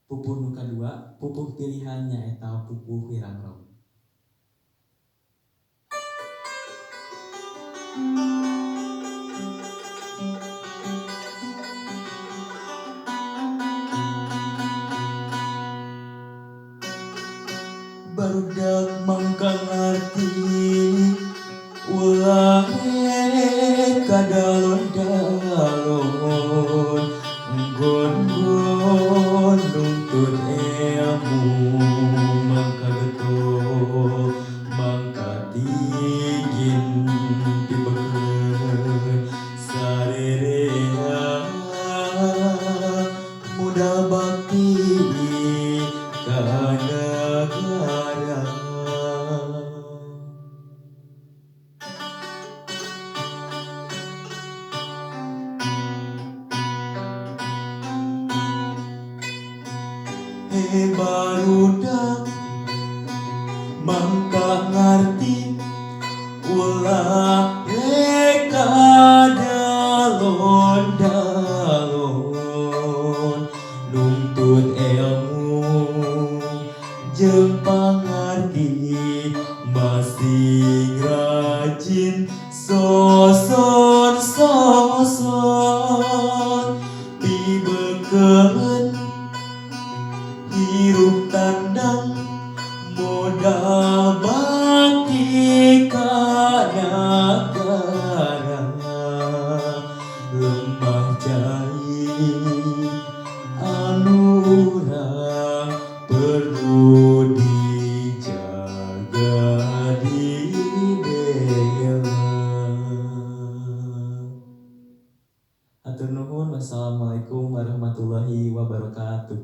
Pupuh nu kadua, pupuh pilihan nyaeta pupuh Wirangrong. Barudak mangka ngarti ulah kadalon-dalon, nggon-nggon nuntut ilmu mangka getol mangka tingin pibeukeun sarerea modal bakti ka nagara. He barudak mangka ngarti ulah rek kadalon-dalon, nuntut ilmu jeung pangarti masing rajin soson-soson pibeukeun hirup tandang modal bakti ka nagara. Lemah cai anu urang perlu dijaga dibela. Hatur nuhun, wassalamualaikum warahmatullahi wabarakatuh.